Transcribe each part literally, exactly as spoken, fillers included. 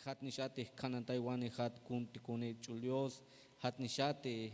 Ja'at nix a te jkanantaywanej ja'at ku'untikune ch'ul dios. Ja'at nix a te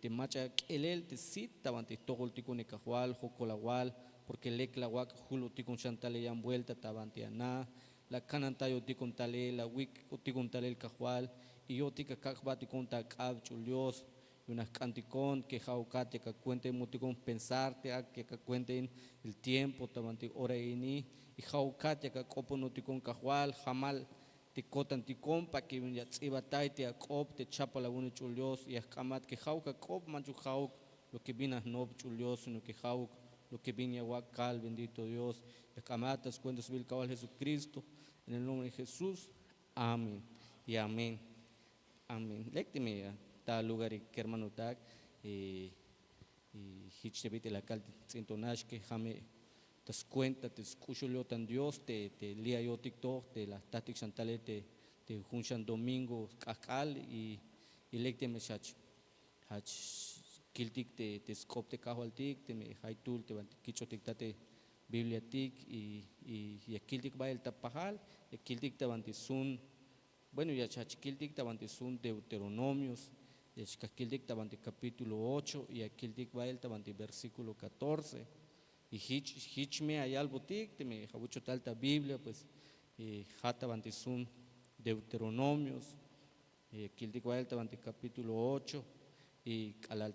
te mach'a k'elel te sit ta banti jtojoltikune kajwal jokol awal. Porke lek la wak' julotikon xan talel yan buelta ta banti ana. La kanantayotikon talel la wik'otikon talel kajwal. Y yo'tik akak' jba'tikon ta ak'ab ch'ul dios. Yu'un la jk'antikon ke ja'ukat yak akuentaemotikon jpensar te ak yak akuentaen el tiempo ta banti ora ini. Y ja'ukat yak ak'oponotikon kajwal jamal te ko'tantikon para ke bin ya ts'ibatay te ak'op te chapal awu'une ch'ul dios y ya jk'amb'at ke ja'uk ak'op manchuk ja'uk lo ke bin a jno'ob ch'ul dios sino ke ja'uk lo ke bin ya wak' kal bendito dios. Ya jk'amb'at ta skuenta sbiil kajwal jesukristo. En el nombre de jesús. Amén. Y amén. Amén. Lek teme ta lugarik kermanotak. Jich te bit'il la kal ts'intonax ke ja' me ta skuenta te sk'uxul yo'tan dios te li'ayotik toj te la jtajtik xan talel te jun xan domingo k'ajk'al. Y lek teme xach kiltik te sk'op te kajwaltik teme jaytuhl te banti kich'otik ta te bibliatik y ya kiltik bayel ta pajal. Ya kiltik ta banti sun. Bueno, ya xjach kiltik ta banti sun deuteronomios. Ya xkaj kiltik ta banti kapítulo ocho y ya kiltik bayel ta banti versíkulo katorce. Y jich me ya yalbotik teme ja' buch'u tal ta biblia pues ja' ta banti sun deuteronomios. Ya kiltik bayel ta banti kapítulo ocho y k'alal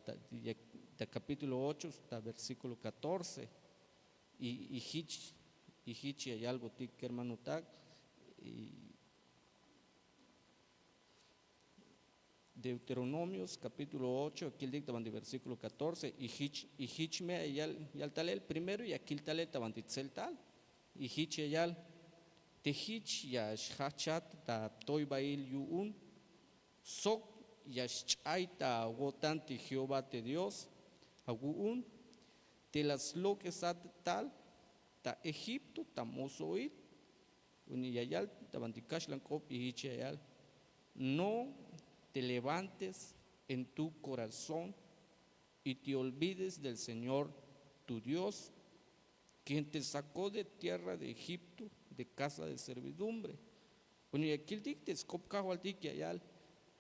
ta kapítulo ocho ta versíkulo katorce. Y jich ya yalbotik kermanotak. Deuteronomios kapítulo ocho kiltik ta banti versíkulo katorce. Y jich me ya yal talel primero ya kil talel ta banti tseltal. Y jich ya yal te jich ya xjajchat ta toybahil yu'un sok ya xch'ay ta awo'tan te jehová te dios awu'un te la slok'esat tal ta egipto ta mosohil. Bueno, ya yal ta banti kaxlan k'op y jich ya yal no te levantes en tu korazón y te olvides del señor tu dios, kien te sako de tierra de egipto de kasa de servidumbre. Bueno, ya kiltik te sk'op kajwaltik ya yal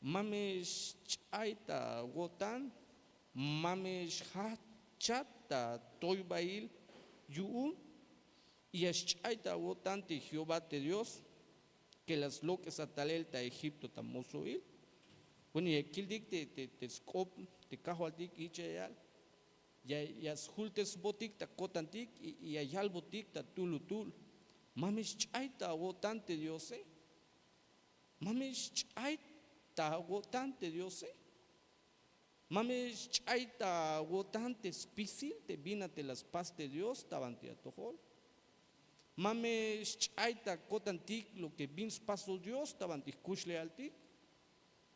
ma me xch'ay ta awo'tan ma me xjajchat ta toybahil yu'un. Y ya xch'ay ta awo'tan te jehová te dios ke la slok'esat talel ta egipto ta mosohil. Bueno, ya kiltik te sk'op te kajwaltik jich ya yal ya sjultesbotik ta ko'tantik y ya yalbotik ta tulutul ma me xch'ay ta awo'tan te diose. Ma me xch'ay ta awo'tan te diose. Ma me xch'ay ta awo'tan te spisil te bin a te la spas te dios ta banti atojol. Ma me xch'ay ta ko'tantik lo ke bin spasoj dios ta banti jkuxlejaltik.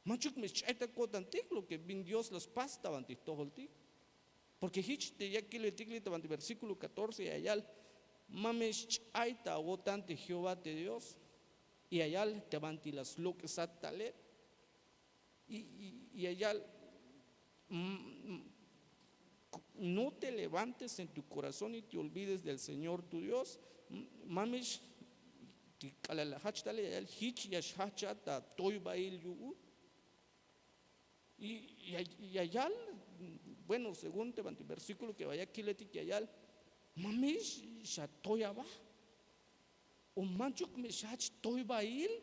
Manchuk me xch'ay ta ko'tantik lo ke bin dios la spas ta banti jtojoltik. Porke jich te ya kiletik li' ta banti versíkulo katorce ya yal ma me xch'ay ta awo'tan te jehová te dios. Y ya yal ta banti la slok'esat talel y ya yal no te levantes en tu korazón y te olvides del señor tu dios. Ma me xk'alal la jach talel ya yal jich ya xjajchat ta toybahil yu'un. Y ya yal bueno según te banti versíkulo ke ba ya kiletik ya yal ma me xatoy aba. O manchuk me xjach toybahil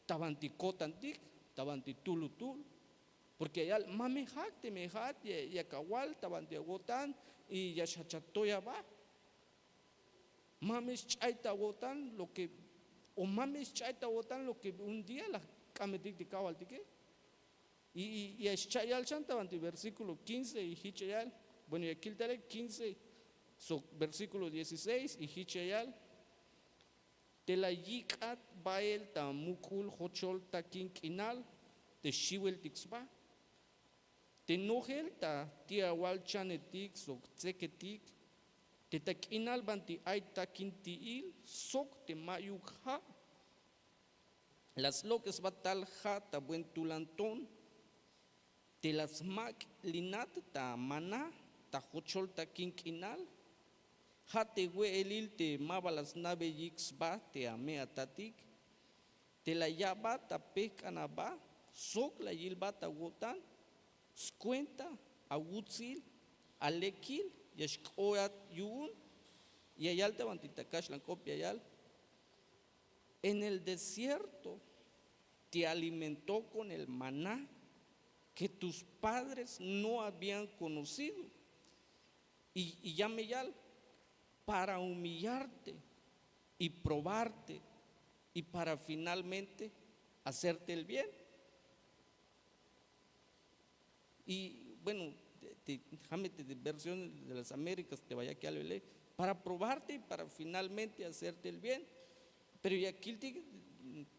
ta banti ko'tantik ta banti tulutul. Porke ya yal ma me jak' teme ja'at yak awal ta banti awo'tan y ya xjach atoy aba. Ma me xch'ay ta awo'tan lo ke o ma me xch'ay ta awo'tan lo ke un día la jk'ambetik te kajwaltike. Y ya xcha' yal xan ta banti versíkulo quince y jich ya yal. Bueno ya kil talel quince sok versíkulo dieciséis y jich ya yal te la yik'at bahel ta muk'ul jochol takin k'inal te xiweltik sba te nojel ta ti'awal chanetik sok tseketik te ta k'inal banti ay takin ti'il sok te ma'yuk ha' la slok'esbat tal ha' ta buen tulan to'on te la smak'linat ta maná ta jochol takin k'inal ha' te we'elil te ma ba la sna'beyik sba te ame'atatik. Te la ya'bat ta pejk'an aba sok la yilbat awo'tan skuenta awutsil alekil ya xk'oat yu'un. Ya yal ta banti ta kaxlan k'op ya yal: en el desierto te alimentó con el maná que tus padres no habían conocido. Y, y ya me yal para humillarte y probarte y para finalmente hacerte el bien. Y bueno, te, te, déjame te, te versión de las Américas te vaya que algo para probarte y para finalmente hacerte el bien. Pero ya kilti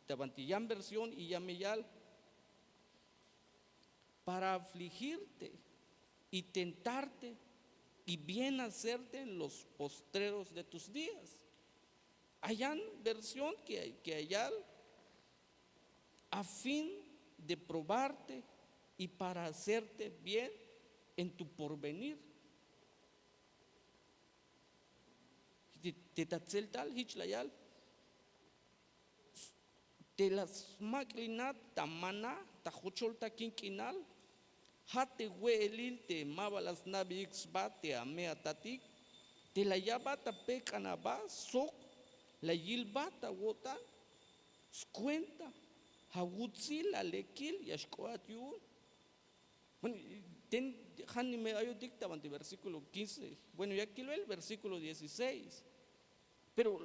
te banti yan versión y ya me yal para afligirte y tentarte y bien hacerte en los postreros de tus días. Ayan versión que, que ayal a fin de probarte y para hacerte bien en tu porvenir. Te, te ta tseltal hich la yal te la smak'linat ta maná ta jochol takin k'inal. Ja' te we'elil te ma ba la sna'beyik sba te ame'atatik te la ya'bat ta pejk'an aba sok la yilbat awo'tan skuenta awutsil alekil ya xk'oat yu'un. Bueno, ten janime ayotik ta banti versículo quince. Bueno, ya kilbel versículo dieciséis. Pero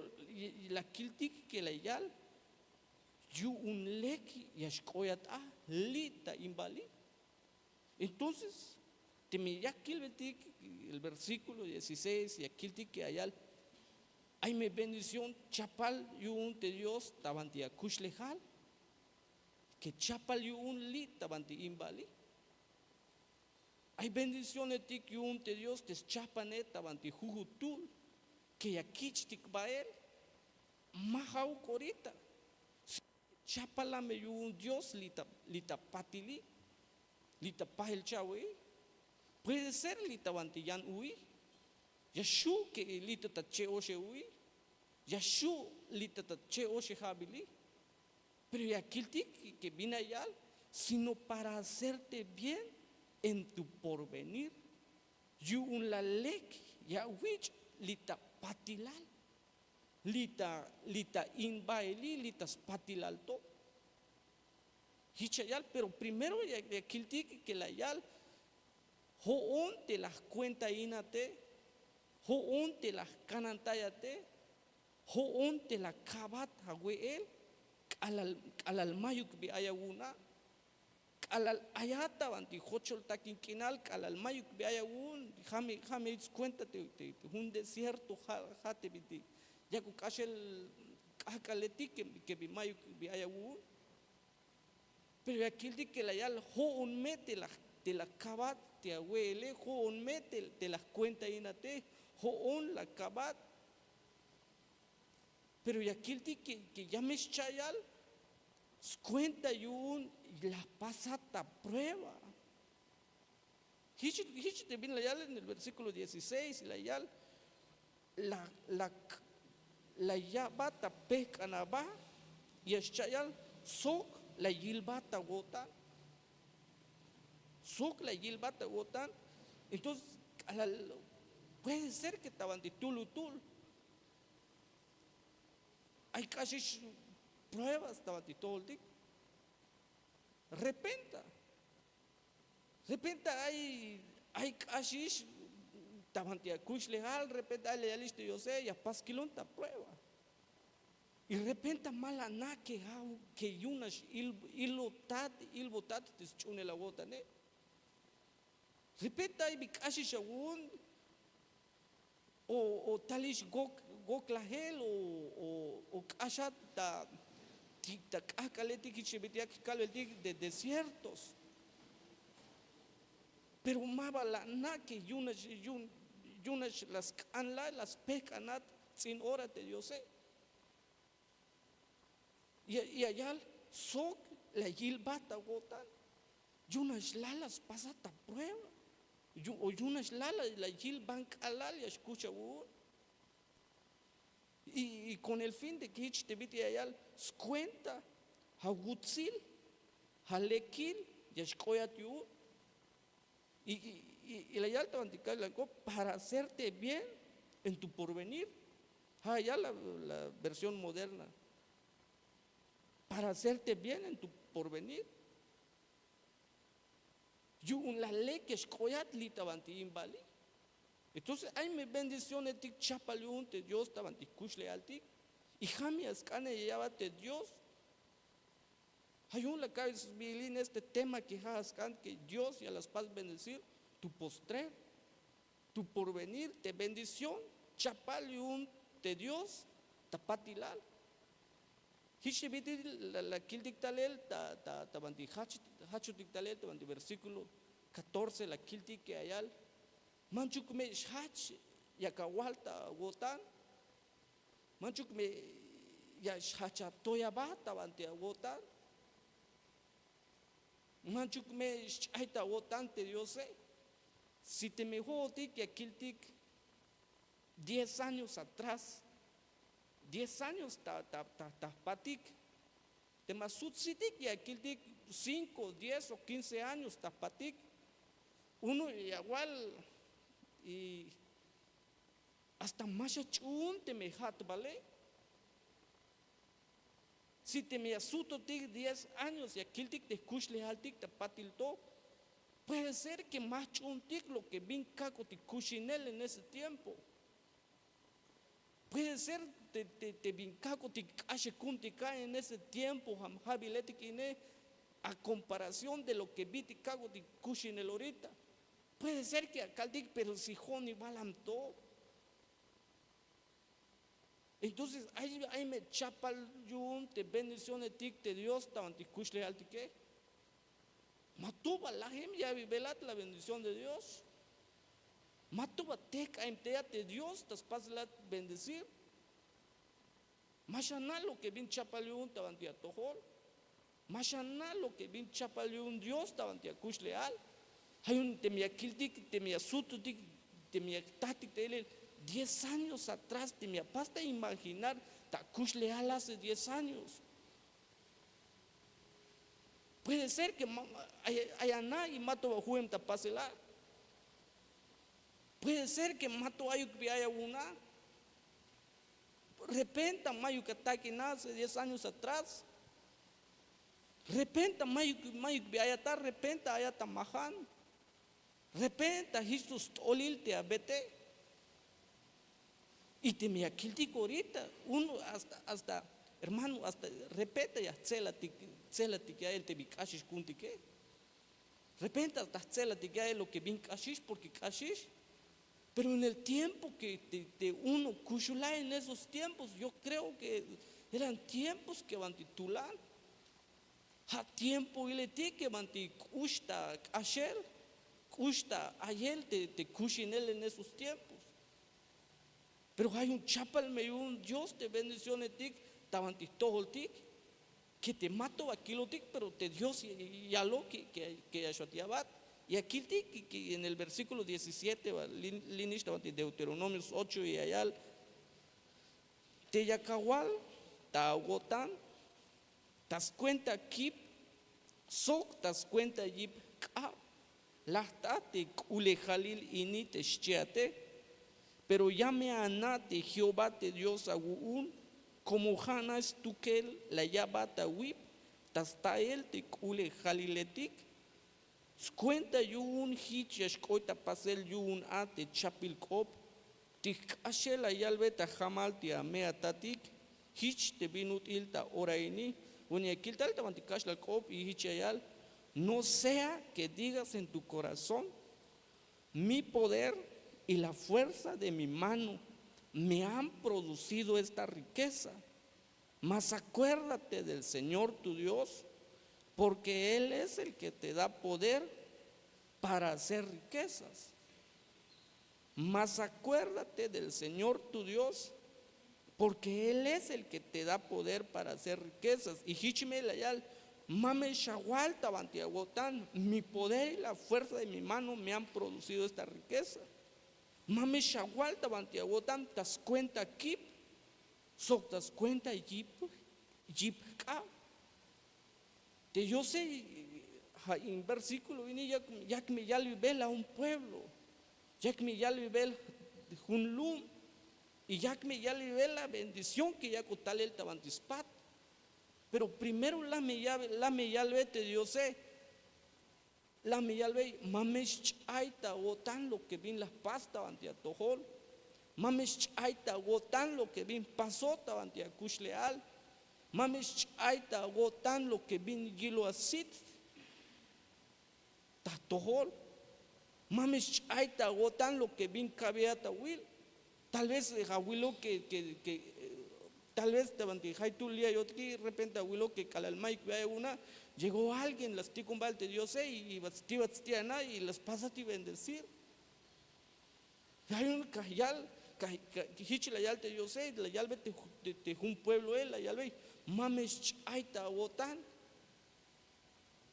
la kiltik que la yal yu'un lek ya xk'oat a li' ta inbali. Entonces teme ya kilbetik el versículo dieciséis ya kiltik que ayal ay me bendición chapal yu'un te Dios ta banti akuxlejal. Que chapal yu'un li' ta banti inbali. Ay bendicionetik yu'un te Dios te schapane ta banti jujutul que ya kich'tik bael. Ma ja'uk orita chapalame yu'un Dios li' ta patili li' ta pajel cha'we'i. Puede ser li' ta banti yan u'i ya xu' que li' ta ta che'oxe u'i ya xu' li' ta ta che'oxe ja'bili. Pero ya kiltik que bin ayal sino para hacerte bien en tu porvenir. Yu'un la lek ya wich' li' ta patilal li' ta li' ta inbaeli li' ta spatilal to. Hich ya yal pero primero ya kiltik que la yal jo'on te la jkuentainate, jo'on te la jkanantayate, jo'on te la kabat awe'el. K'alal k'alal mayuk bi ay awu'un a k'alal ayat ta banti jochol takin k'inal k'alal mayuk bi ay awu'un. Ja' me ja' me yich' skuenta te jun desierto ja' te bi te yakuk k'axel k'ajk'aletik ke bi mayuk bi ay awu'un. Pero ya kiltik ke la yal jo'on me te la te la kabat te awe'ele jo'on me te la jkuentainate jo'on la kabat. Pero ya kiltik ke ya me xcha'yal skuenta yu'un la jpasat ta prueba. Jich te bin la yal en el versíkulo dieciséis la yal la la la ya'bat ta pejk'an aba ya xcha'yal sok la yilbat ta wo'tan. Sok la yilbat ta wo'tan. Entonces k'alal puede ser ke ta banti tulutul ay k'axix pruebas ta banti tojoltik. Repenta repenta ay ay k'axix ta banti akuxlejal repenta ay la yalix te diose ya jpas kilon ta prueba. Y repenta ma la na' ke ja' ke yu'un nax ilotat ilbotat te sch'uhunel awo'tane. Repenta ay bi k'axix awu'un o talix woklajel o k'axat ta k'ajk'aletik jich te bit'il yak kalbeltik de desiertos. Pero ma ba la na' ke yu'un nax la sk'anlaj la spejk'anat ts'in ora te diose. Y ayal sok la yilbat awo'tan. Yu'un nax la la spasat ta prueba o yu'un nax la la yilban k'alal ya xkuch awu'un. Y kon el fin de ke jich te bit'il ya yal skuenta awutzil, alekil ya xk'oyat yu'un. Y la yal ta bantik kal la k'op para hacerte bien en tu porvenir. Ja' ya la versión moderna, para hacerte bien en tu porvenir. Yu'un la lek ya xk'oyat li' ta bantik in bali. Entonces ay me bendicionetik chapal yu'un te Dios ta bantik kuxlejaltik. Y ja' me ya sk'an ya yabat te Dios. Ja' yu'un la ka'be sbiilin este tema ke ja' sk'an ke Dios ya la spas bendecir tu postrer, tu porvenir te bendición chapal yu'un te Dios ta patilal. Jich te bit'il la kiltik talel ta bantik jachotik talel ta bantik versíkulo katorce la kiltik ke ayal: manchuk me xjach yak awal ta awo'tan, manchuk me ya xjach atoy aba ta bantik awo'tan, manchuk me xch'ay ta awo'tan te Diose. Si teme jo'otik ya kiltik diez años atrás, diez años ta jpatik, teme asutsitik ya kiltik cinko diez o quince años ta jpatik. Uno ya wal y hasta ma xach'uun teme ja'at bale. Si teme ya sutotik diez años ya kiltik te jkuxlejaltik ta patil to, puede ser ke ma jch'uuntik lo ke bin kak'otik kuxinel en ese tiempo. Puede ser te bin kak'otik k'axekuntik a en ese tiempo ja' me ja'biletik ine a comparación de lo ke bit'il kak'otik kuxinel orita. Puede ser ke ya kaltik pero si jo'on ya balam to. Entonces ay me chapal yu'un te bendicionetik te Dios ta bantik kuxlejaltike. Ma to ba lajem ya bibelat la bendición de Dios. Ma to ba tejk'ajem teyat te Dios ta spasel a bendecir. Ma xana' lo ke bin chapal yu'un ta bantik atojol. Ma xana' lo ke bin chapal yu'un Dios ta bantik akuxlejal. Ja' yu'un teme ya kiltik, teme ya sututik, teme ya jtatik ta ilel diez años atrás, teme ya pas ta imaginar ta akuxlejal hace diez años. Puede ser ke ay ana' y ma to ba ju'em ta pasel a. Puede ser ke ma to ayuk bi ay awuna'. Repenta mayuk atak'in a hace diez años atrás. Repenta mayuk mayuk bi ay ata repenta ay ata majan. Repenta jich to st'olil te abete. Y teme ya kiltik orita uno hasta hasta hermano hasta repenta ya jtselatik jtselatik ya'el te bi k'axix ku'untike. Repenta ta jtselatik ya'el lo ke bin k'axix porke k'axix. Pero en el tiempo ke te uno kuxulaj en esos tiempos yo kreo ke eran tiempos ke banti tulan. Ja' tiempo iletik ke banti k'ux ta k'axel, k'ux ta ayel te kuxinel en esos tiempos. Pero ja' yu'un chapal me yu'un dios te bendicionetik ta banti jtojoltik. Ke te ma to ba kilotik pero te dios yalok ke ya xot yabat. Ya kiltik en el versíkulo diecisiete, linix ta banti deuteronomios ocho ya yal, te yak awal ta awo'tan ta skuenta kip sok ta skuenta yip k'ab. La jta te k'ulejalil ini te xchi'ate. Pero ya me ana' te jehová te dios awu'un komo ja' nax stukel la ya'bat awib ta sta'el te k'ulejaliletik. Skuenta yu'un jich ya xk'oy ta pasel yu'un a te chapbil k'op te jk'axel la yalbe ta jamal te ame'atatik. Jich te bin ut'il ta ora ini. Bueno ya kil tal ta bantik kaxlal k'op y jich ya yal: no sea ke digas en tu korazón mi poder y la fuerza de mi mano me han producido esta riqueza. Mas akuérdate del señor tu dios porke él es el ke te da poder para hacer rikezas. Mas akuérdate del señor tu dios porke él es el ke te da poder para hacer rikezas. Y jich me la yal: ma me xawal ta banti awo'tan mi poder y la fuerza de mi mano me han producido esta rikeza. Ma me xawal ta banti awo'tan ta skuenta kip sok ta skuenta yip jk'ab. Te diose, ja' in versíkulo ini yak me yalbibel a jun pueblo, yak me yalbibel jun lum, y yak me yalbibel la bendición ke yak'o talel ta banti spat. Pero primero la me yalbe te diose, la me yalbe, ma me xch'ay ta awo'tan lo ke bin la jpas ta banti atojol. Ma me xch'ay ta awo'tan lo ke bin jpaso ta banti akuxlejal. Ma me xch'ay ta awo'tan lo ke bin yilo asit ta jtojol. Ma me xch'ay ta awo'tan lo ke bin kabeyat awil. Tal vez awilok ke tal vez ta banti jaytu'ul li' ayotik, repente awilok ke k'alal mayuk bi ay awu'una, llegó alguien la stikon bal te diose y bat sti' bat sti' ana y la spasat bendecir. Ay un kaj yal, jich la yal te diose, la yalbe te jun puebloe, la yalbe, ma me xch'ay ta awo'tan.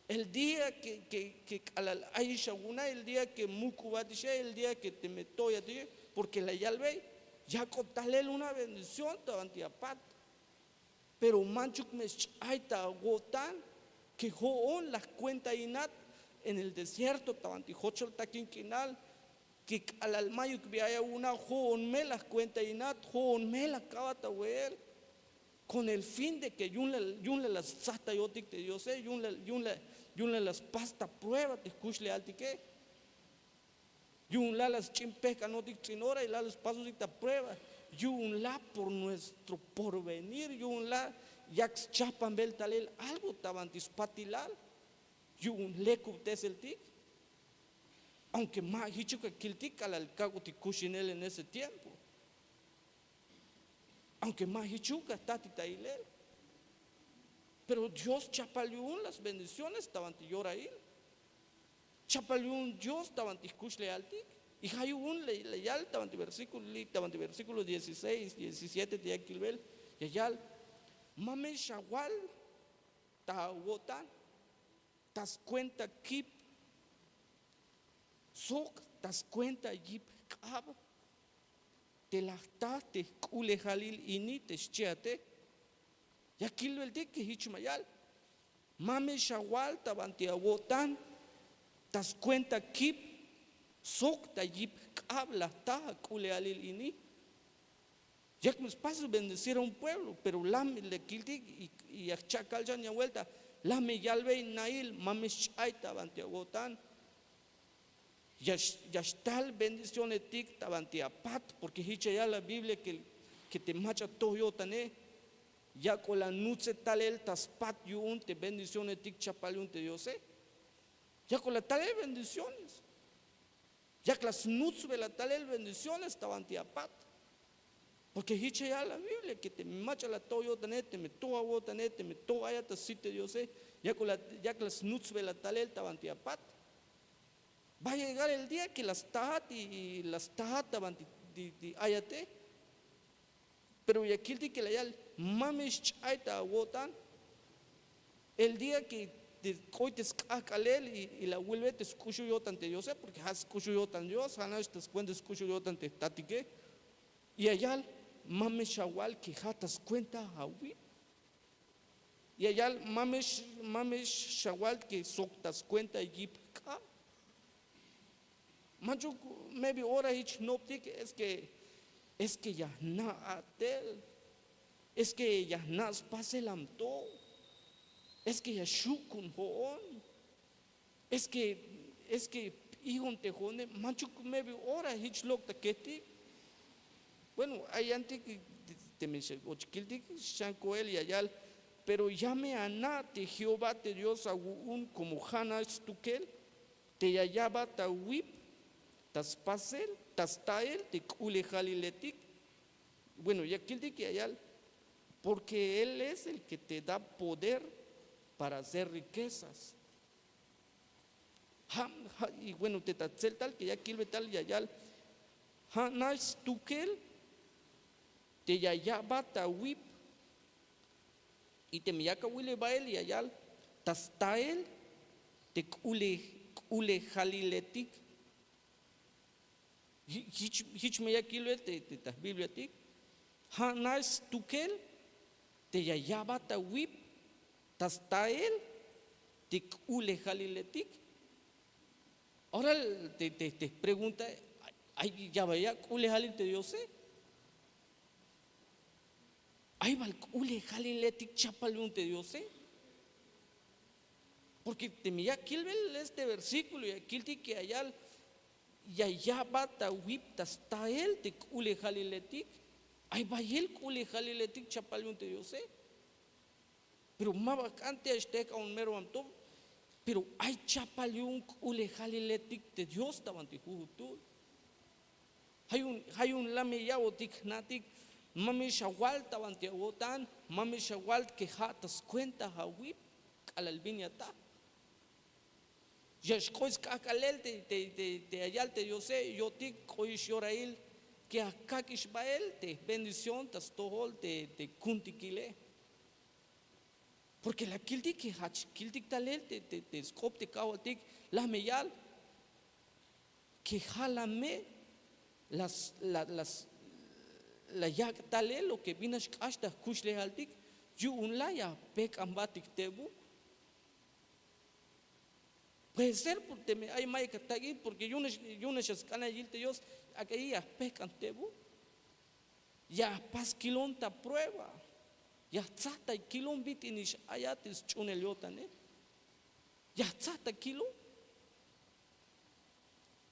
El día ke k'alal ayix awu'una, el día ke muk'ubatixe, el día ke teme toyatixe, porke la yalbey, yak'o talel una bendición ta banti apat. Pero manchuk me xch'ay ta awo'tan ke jo'on la jkuentainat en el desierto ta banti jochol takin k'inal, ke k'alal mayuk bi ay awu'una, jo'on me la jkuentainat, jo'on me la ka'bat awe'el, con el fin de ke yu'un la la stsajtayotik te diose, yu'un la la spas ta prueba te jkuxlejaltike. Yu'un la la sch'in pejk'anotik ts'in ora y la la spasotik ta prueba. Yu'un la por nuestro porvenir, yu'un la yak schajpanbel talel algo ta banti spatilal. Yu'un lekubteseltik. Aunke ma jichuk a kiltik k'alal kak'utik kuxinel en ese tiempo, aunke ma jichuk a jtatik ta ilel. Pero dios chapal yu'un las bendiciones ta banti yorail. Chapal yu'un dios ta banti jkuxlejaltik. Y ja' yu'un la yal ta banti versíkulo li' ta banti versíkulo dieciséis diecisiete te ya kilbel, ya yal, ma me xawal ta awo'tan ta skuenta kip sok ta skuenta yip jk'ab te la jta te jk'ulejalil ini te xchiate. Ya kilbeltik ke jich ma yal, ma me xawal ta banti awo'tan ta skuenta kip sok ta yip jk'ab la jta ak'ulejalil ini. Yak me spas bendecir a un pueblo, pero la me kiltik y ya jcha'kal xan yan buelta, la me yalbey nail ma me xch'ay ta banti awo'tan. Ya xtal bendicionetik ta banti apat, porke jich ya yal la biblia ke te mach'a toj yo'tane, yak'o la nutse talel ta spat yu'un te bendicionetik chapal yu'un te diose. Yak'o la talel bendiciones. Yak la snutsbel a talel bendiciones ta banti apat. Porke jich ya yal la biblia ke teme mach'a la toj yo'tane, teme toj awo'tane, teme toj ayat ta sit te diose, yak la snutsbel a talel ta banti apat. Va a llegar el día ke la stajat y la stajat ta banti ayate. Pero ya kiltik ke la yal, ma me xch'ay ta awo'tan. El día ke te k'oy te sk'ajk'alel y la wilbe te sk'uxul yo'tan te diose, porke ja' sk'uxul yo'tan dios, ja' nax ta skuenta sk'uxul yo'tan te jtatike. Y ya yal, ma me xawal ke ja' ta skuenta awip. Ya yal, ma me xawal ke sok ta skuenta yip jk'ab. Manchuk medio ora jich jnoptik, es ke ya jna' a'tel, es ke ya jna' spasel amto, es ke ya xu' kun jo'on, es ke ijon te jo'one. Manchuk medio ora jich lok' ta kejtik. Bueno, ay yantik teme och kiltik xan koel ya yal, pero ya me ana' te jehová te dios awu'un komo ja' nax stukel te ya ya'bat awip ta spasel ta stael te k'ulejaliletik. Bueno, ya kiltik ya yal, porke él es el ke te da poder para hacer riquezas. Ja' ja' y bueno te ta tseltal ke ya kilbe tal ya yal, ja' nax stukel te ya ya'bat awip. Y teme yak awile bael ya yal, ta stael te k'ulejaliletik. Jich me ya kilbe te ta jbibliatik, ja' nax stukel te ya ya'bat awip ta stael te k'ulejaliletik. Ahora te, te, te pregunta, ay ya bal ya k'ulejalil te diose? Ay bal k'ulejaliletik chapal yu'un te diose? Porque teme ya kilbel este versíkulo ya kiltik ke ayal ya ya'bat awip ta stael te k'ulejaliletik. Ay bayel k'ulejaliletik chapal yu'un te diose. Pero ma ba k'an te ya xtejk'aon mero bamto. Pero ay chapal yu'un k'ulejaliletik te dios ta banti jujutul. Ja' yu'un la me ya'botik jna'tik, ma me xawal ta banti awo'tan, ma me xawal ke ja' ta skuenta awip k'alal bin ya ta. Ya xk'oy sk'ajk'alel te ya yal te diose yo'tik k'oyix yorail ke ya kak'ix bael te jbendición ta stojol te kuntikile. Porke la kiltik ke jach kiltik talel te sk'op te kajwaltik, la me yal ke ja' la me la yak' talel lo ke bin nax k'ax ta jkuxlejaltik. Yu'un la ya jpejk'an jbatik te bu. Puede ser teme ay mayuk atak'in porke yu'un nax sk'an ya yil te dios. Ak'a ya jpejk'an te bu. Ya jpas kilon ta prueba. Ya jtzaj ta kilon bit'inix ayat te sch'uunel yo'tane. Ya jtzaj ta kilon.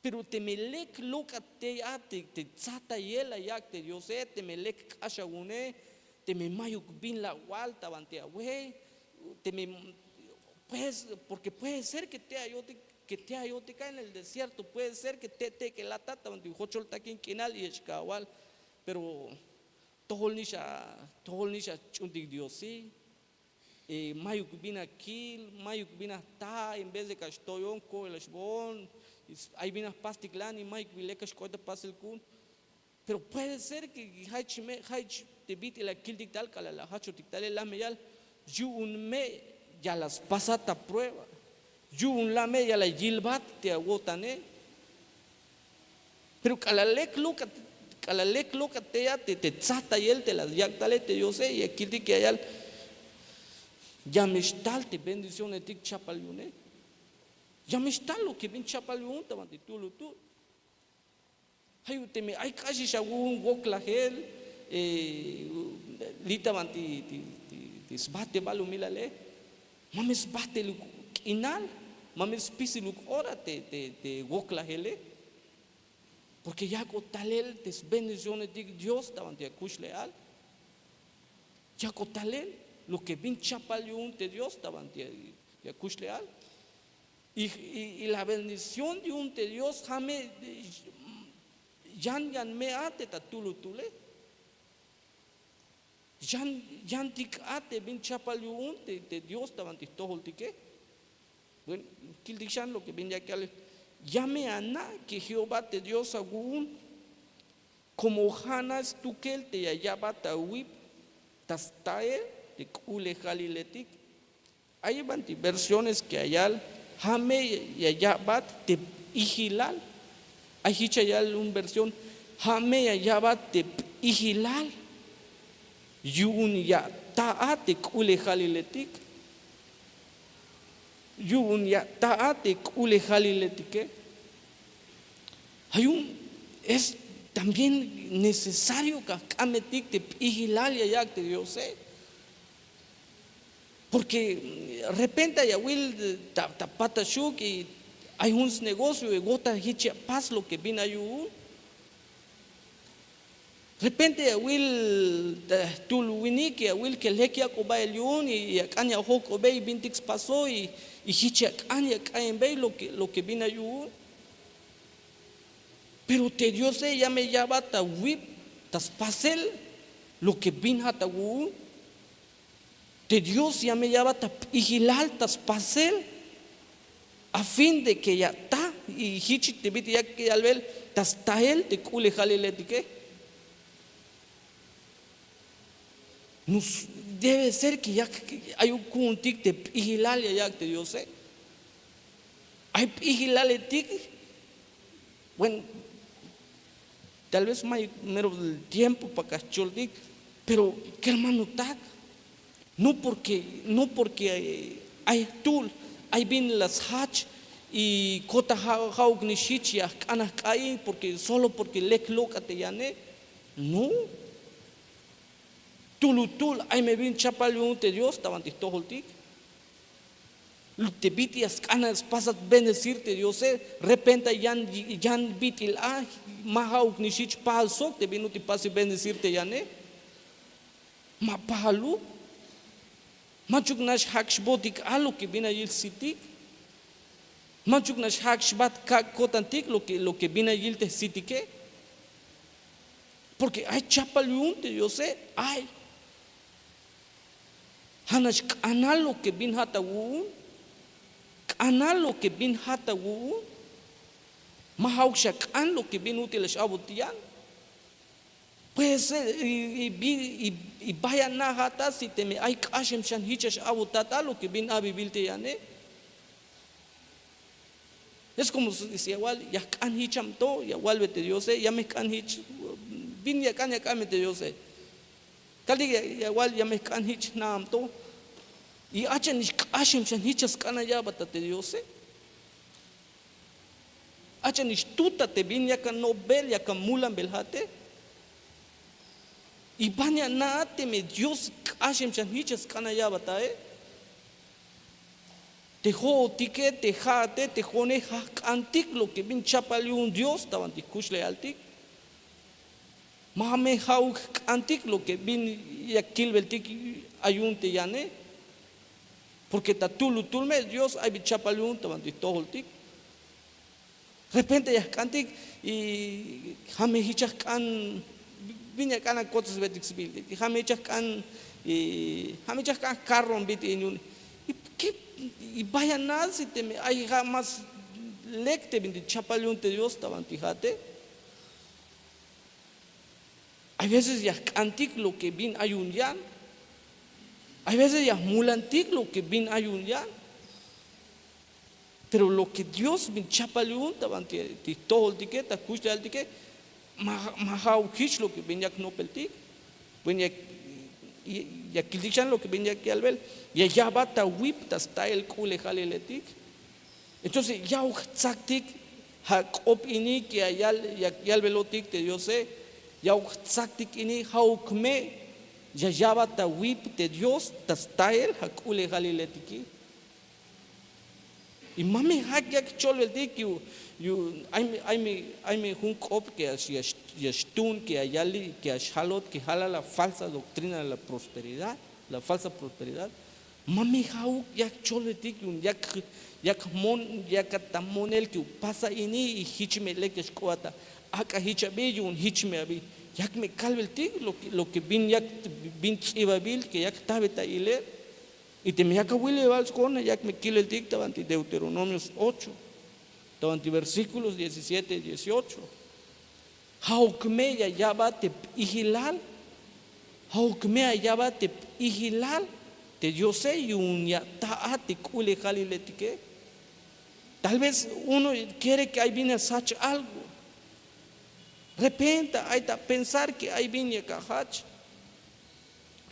Pero teme lek lok'at tey a te tzajtayel la yak' te diose, teme lek k'ax awu'une, teme mayuk bin la awal ta banti awe, teme puede ser ke te ayotik a en el desierto puede ser ke te' tek'el ata ta banti jochol takin k'inal y echka awal. Pero tojol nix a tojol nix ach'uuntik diose. Mayuk bin akil, mayuk bin ajta en vez de ke axtoyon ko'el axboon. Ay bin ajpastik lan y mayuk bin lek axk'oy ta pasel ku'un. Pero puede ser ke jaychime jaych te bit'il akiltik tal k'alal ajachotik tale la me yal, yu'un me ya la spasat ta prueba. Yu'un la me ya la yilbat te awo'tane. Pero k'alal lek lok'at k'alal lek lok'at tey a te tzajtayel te la yak' tale te diose ya kiltik ya yal, ya me xtal te bendicionetik chapal yu'une. Ya me xtal lo ke bin chapal yu'un ta banti tu'lutul. Ay teme ay k'axix awu'un woklajel li' ta banti sbajtebal umilale. Ma me sbajteluk k'inal, ma me spisiluk ora te woklajele. Porke yak'o talel te sbendicionetik dios ta banti akuxlejal. Yak'o talel lo ke bin chapal yu'un te dios ta banti akuxlejal. Y la bendición yu'un te dios ja' me yan yan me a te ta tu'lutule. Yan yantik a te bin chapal yu'un te dios ta banti jtojoltike. Bueno, kiltik xan lo ke bin yak' yale. Ya me ana' ke jehová te dios awu'un komo ja' nax stukel te ya ya'bat awip ta stael te k'ulejaliletik. Ay banti versiones ke ya yal ja' me ya ya'bat te p'ijilal. Ay jich ya yal un versión ja' me ya ya'bat te p'ijilal. Yu'un ya ta a te k'ulejaliletik. Yu'un ya ta a te k'ulejaliletike. Ay un es también necesario ke ajk'ambetik te p'ijilal ya yak' te diose. Porke repente ay awil ta pataxuk y ay jun snegocio y wota jich ya pas lo ke bin ay yu'un. Repente ya awil jtuhl winik ya awil ke lek yak'o ba'el yu'un y ak'an ya ajojk'obey bintik spaso y jich ya ak'an ya ak'ayenbey lo ke bin ay yu'un. Pero te diose ya me ya'bat awip ta spasel lo ke bin ja' ta wu'un. Te dios ya me ya'bat ap'ijilal ta spasel a fin de ke ya ta y jich te bit'il yak yalbel ta stael te k'ulejaliletike. Debe ser ke yak ay un ku'untik te p'ijilal ya yak' te diose. Ay p'ijilaletik. Bueno, tal vez may mero tiempo pa' kajcholtik. Pero kermanotak, no porke no porke ay jtuhl Ay bin la sjach y kota ja'uk nix jich ya jk'an ajk'a'i porke solo porke lek lok'a te yane. No. Tulutul ay me bin chapal yu'un te dios ta bantik jtojoltik. Te bit'il ya sk'an spasat bendecir te diose. Repenta yan bit'il a ma ja'uk nix jich pajal sok te bin ut'il pasik bendecir te yane. Ma pajaluk. Machuk nax jak' xbotik a lo ke bin ayil sitik. Machuk nax jak' xbat kak' kotantik lo ke bin ayil te sitike. Porke ay chapal yu'un te diose. Ay ja' nax k'anal lo ke bin ja' ta wu'un. K'anal lo ke bin ja' ta wu'un. Ma ja'uk xa k'an lo ke bin ut'il ax a'bot yan. Puede ser y baya' na ja' ta si teme ay k'axem xan jich ax a'bot ta ta lo ke bin abibil te yane. Es komo si ya wal ya jk'an jich amto ya walbe te diose ya me jk'an jich. Bin ya k'an ya k'anbe te diose. Kaltik ya wal ya me jk'an jich jna' amto. Y achan ix k'axem xan jich ya sk'an aya'bat ta te diose. Achan ix tuta te bin yak ano'bel yak amulanbel ja'ate. Y ban ya na'a teme dios k'axem xan jich ya sk'an aya'bat a'e. Te jo'otike te ja'ate te jo'one ja' jk'antik lo ke bin chapal yu'un dios ta bantik jkuxlejaltik. Ma me ja'uk jk'antik lo ke bin ya kilbeltik ayu'un te yane. Porke ta tulutul me dios ay bin chapal yu'un ta bantik jtojoltik. Repente ya jk'antik y ja' me jich ya jk'an bin ya k'an akotsesbetik sbiil. Ja' me jich ya jk'an ja' me jich ya jk'an jkarroon bit'il yu'un. Y baya' na si teme ay ja' más lek te bintik chapal yu'un te dios ta bantik ja'ate. Hay veces ya jk'antik lo ke bin ayu'un yan. Hay veces ya jmulantik lo ke bin ayu'un yan. Pero lo ke dios bin chapal yu'un ta bantik jtojoltike ta jkuxlejaltike. Ma ja'uk jich lo ke bin yak jnopeltik. Bueno ya kiltik xan lo ke bin yak yalbel ya ya'bat ta wip ta sta'el k'u'lejaliletik. Entonces ya'uk jtsaktik ja' k'op ini ke ya yalbelotik te diose. Ya'uk jtsaktik ini ja'uk me ya ya'bat ta wip te dios ta sta'el ja' k'u'lejaliletiki. Y ma me jak' yak jcholbeltik yu'un ay me jun k'op ke ya xtuun ke ya yalik ke ya xjalot ke ja' la la falsa doktrina la prosperidad. La falsa prosperidad. Ma me ja'uk yak jcholbetik yu'un yak jmon yak ata monel ke pasa ini y jich me lek ya xk'obat ta ak'a jich abi yu'un jich me abi. Yak me kalbeltik lo ke bin yak bin ts'ibabil ke yak jtajbe ta ilel. Y teme yak awilebal sk'oon yak me kilbeltik ta bantik deuteronomios ocho ta bantik versíkulos diecisiete y dieciocho. Ja'uk me ya ya'bat te p'ijilal. Ja'uk me ya ya'bat te p'ijilal te diose yu'un ya ta'a te k'u'lejaliletike. Tal vez uno kiere ke ay bin ya sjach algo. Repenta ay ta pensar ke ay bin yak ajach.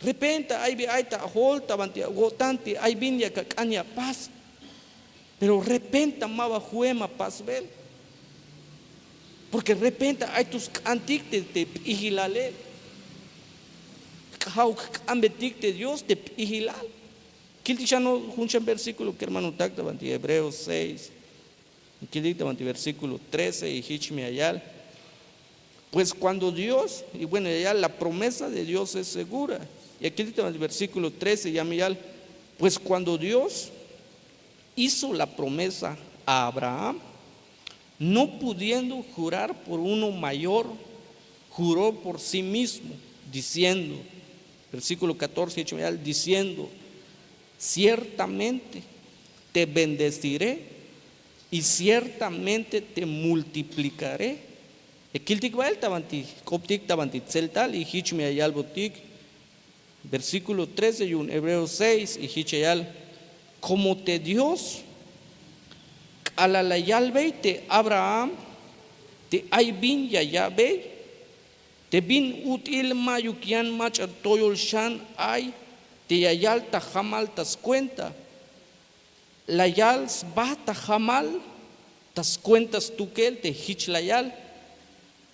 Repenta ay bin ay ta ajol ta banti awo'tan te ay bin yak ak'an ya pas. Pero repenta ma ba ju'em apasbel. Porke repenta ay to sk'antik te p'ijilale. Ja'uk jk'anbetik te dios te p'ijilal. Kiltik xan jun xan versíkulo kermanotak ta banti hebreo seis. Kiltik ta banti versíkulo trece y jich me ya yal. Pues kuando dios y bueno ya yal la promesa de dios es segura. Ya kiltik ta banti versíkulo trece ya me yal. Pues kuando dios hizo la promesa a abraham, no pudiendo jurar por uno mayor, juró por sí mismo, diciendo, versíkulo katorce jich me yal diciendo, ciertamente te bendeciré y ciertamente te multiplikaré. Ya kiltik ba'el ta banti jk'optik ta banti tseltal y jich me ya yalbotik. Versíkulo trece yu'un hebreo seis y jich ya yal, komo te dios k'alal la yalbey te abraham te ay bin ya ya'bey, te bin ut'il ma'yuk yan mach'a toyol xan ay te ya yal ta jamal ta skuenta. La yal sba ta jamal ta skuenta stukel te jich la yal: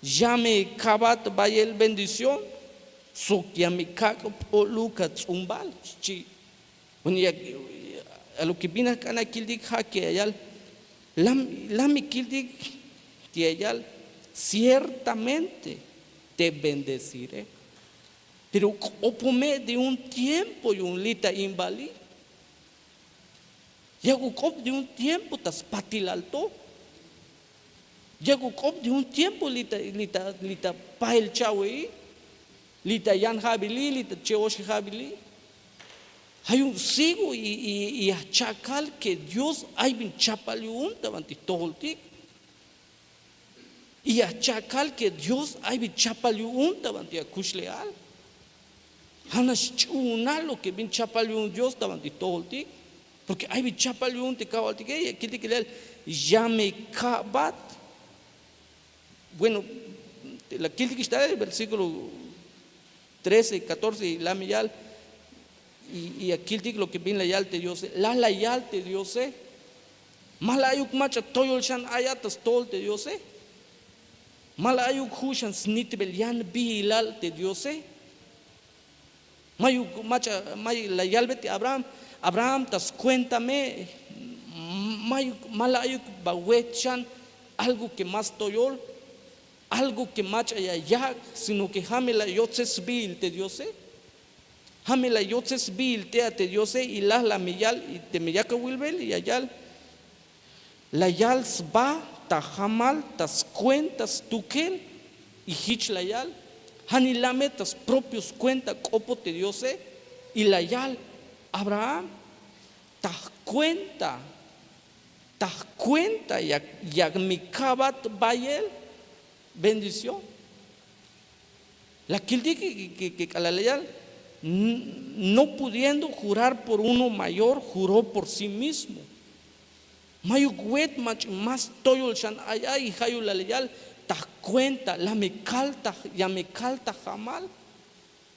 ya me ka'bat bayel bendición sok ya me kak' p'o'luk ats'umbal, xchi. Bueno, ya, a lo ke bin a jk'an a kiltik ja' ke ya yal, la me kiltik te ya yal: ciertamente te bendeciré. Pero k'opome de un tiempo yu'un li' ta inbali. Yak'u k'op de un tiempo ta spatilal to. Yak'u k'op de un tiempo li' ta li' ta li' ta pa'el cha'we'i, li' ta yan ja'bili, li' ta che'oxi ja'bili. Ja' yu'un sigo y ya jcha'kal ke Dios ay bin chapal yu'un ta banti jtojoltik. Y ya jcha'kal ke Dios ay bin chapal yu'un ta banti akuxlejal. Ja' nax ch'uuna lo ke bin chapal yu'un Dios ta banti jtojoltik. Porke ay bin chapal yu'un te kajwaltike. Ya kiltik ilel: ya me ka'bat. Bueno, la kiltik ixtalel versíkulo trece, catorce y la me yal. Y ya kiltik lo ke bin la yal te Diose. La la yal te Diose. Ma la ayuk mach'a toyol xan ayat ta stojol te Diose. Ma la ayuk ju' xan snitbel yan bijilal te Diose. Mayuk mach'a may la yalbe te Abraham: Abraham, ta skuenta me. Mayuk ma la ayuk ba weet xan algo ke ma stoyol, algo ke mach'a ya yak', sino ke ja' me la yotzes sbiil te Diose. Ja' me la yotzes sbiil te a te Diose. Y la la me yal, y teme yak awilbel ya yal: la yal sba ta jamal ta skuenta stukel. Y jich la yal, ja' ni la me ta spropio skuenta k'opoj te Diose. Y la yal: Abraham, ta jkuenta, ta jkuenta ya me ka'bat bayel bendición. La kiltik ke k'alal la yal: no pudiendo jurar por uno mayor, juró por sí mismo. Mayuk weet mach'a ma stoyol xan ay ay. Ja' yu'un la la yal: ta jkuenta la me kaltaj, ya me kaltaj jamal.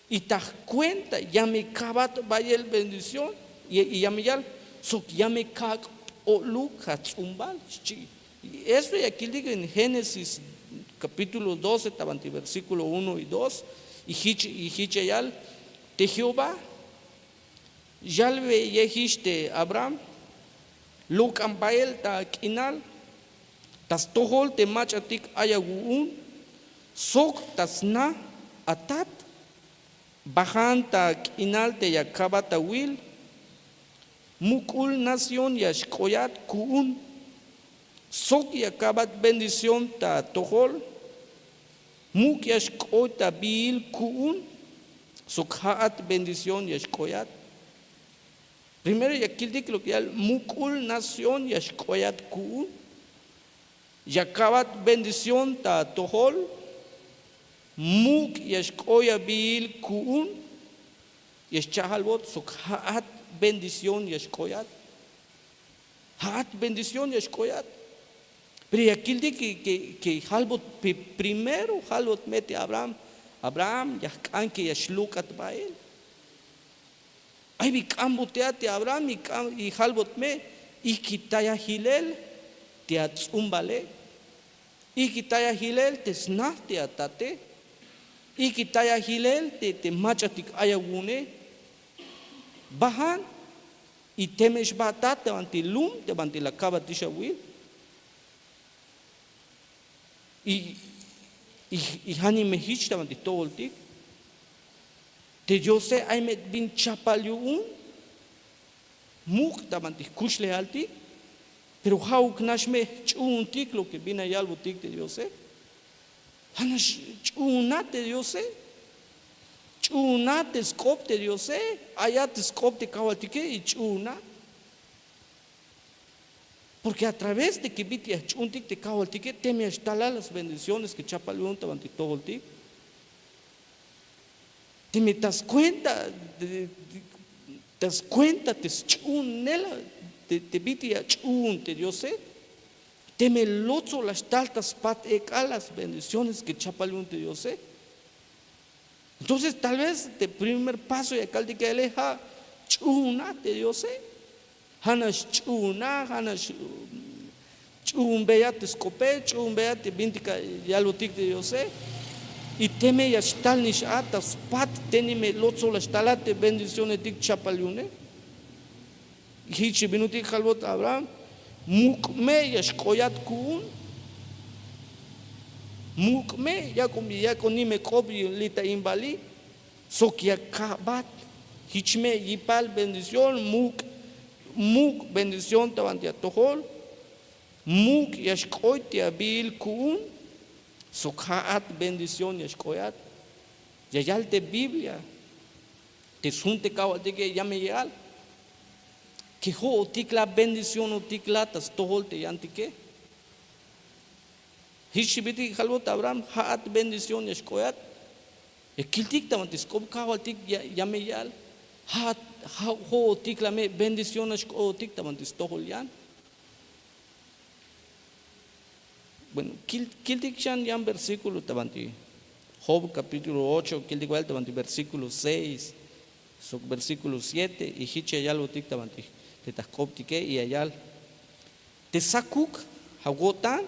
Y ta jkuenta ya me ka'bat bayel bendición. Y ya me yal: sok ya me kak' p'o'luk ats'umbal, xchi. Y esto ya kiltik en Génesis capítulo doce ta banti versíkulo uno y dos. Y jich y jich ya yal: te Jehová yalbeyejix te Abraham: lok'an bael ta ak'inal, ta stojol te mach'atik ay awu'un, sok ta sna atat. Bajan ta k'inal te ya ka'bat awil, muk'ul nación ya xk'oyat ku'un, sok ya ka'bat bendición ta atojol. Muk' ya xk'oy ta biil ku'un, sok ja'at bendición ya xk'oyat. Primero ya kiltik lo ke yal: muk'ul nación ya xk'oyat ku'un. Ya ka'bat bendición ta atojol. Muk' ya xk'oy abiil ku'un. Ya xcha' albot sok ja'at bendición ya xk'oyat. Ja'at bendición ya xk'oyat. Pero ya kiltik ke jalbot, primero jalbot me te Abraham: Abraham, ya jk'an ke ya xlok'at bael. Ay bi k'ambot te a te Abraham y jalbot me: ikitayaj ilel te ats'umbale, ikitayaj ilel te sna te atate, ikitayaj ilel te mach'atik ay awu'une. Bajan y teme xbajtat te banti lum te banti la ka'batix awil. Y janime jich ta banti jtojoltik. Te Diose ay me bin chapal yu'un. Muk' ta banti jkuxlejaltik. Pero ja'uk nax me jch'uuntik lo ke bin la yalbotik te Diose. Ja' nax ch'uuna te Diose. Ch'uuna te sk'op te Diose. Ayat te sk'op te kajwaltike y ch'uuna. Porke a través de ke bit'il ya jch'uuntik te kajwaltike teme ya xtalal las bendiciones ke chapal yu'un ta banti jtojoltik. Teme ta skuenta, ta skuenta te sch'uunela te bit'il ya ch'uun te Diose. Teme lotsol la xtal ta spat ek'al las bendiciones ke chapal yu'un te Diose. Entonces tal vez te primer paso ya kaltik ya'ele ja' ch'uuna te Diose. Ja' nax ch'uuna, ja' nax ch'uunbeya te sk'ope, ch'uunbeya te bintik yalbotik te diose. Y teme ya xtal nix a ta spat teni me lotsol ya xtalat te bendicionetik chapal yu'une. Jich te binutik jalbot Abraham, muk' me ya xk'oyat ku'un. Muk' me yak'o yak'o nimek k'op li' ta in bali sok ya ka'bat. Jich me yipal bendición, muk' muk' bendición ta banti atojol. Muk' ya xk'oy te abiil ku'un sok ja'at bendición ya xk'oyat. Ya yal te Biblia te sjun te kajwaltike ya me yal ke jo'otik la bendicionotik la ta stojol te yantike. Jich te bitik jalbot Abraham, ja'at bendición ya xk'oyat. Ya kiltik ta banti sk'op kajwaltik ya me yal, ja'at jo'otik la me bendición ya xk'oytik ta banti stojol yan. Bueno, kiltik xan yan versíkulo ta banti Job kapítulo ocho, kiltik bal ta banti versíkulo seis sok versíkulo siete. Y jich ya yalbotik ta banti te ta jk'optike y ya yal: te sakuk awo'tan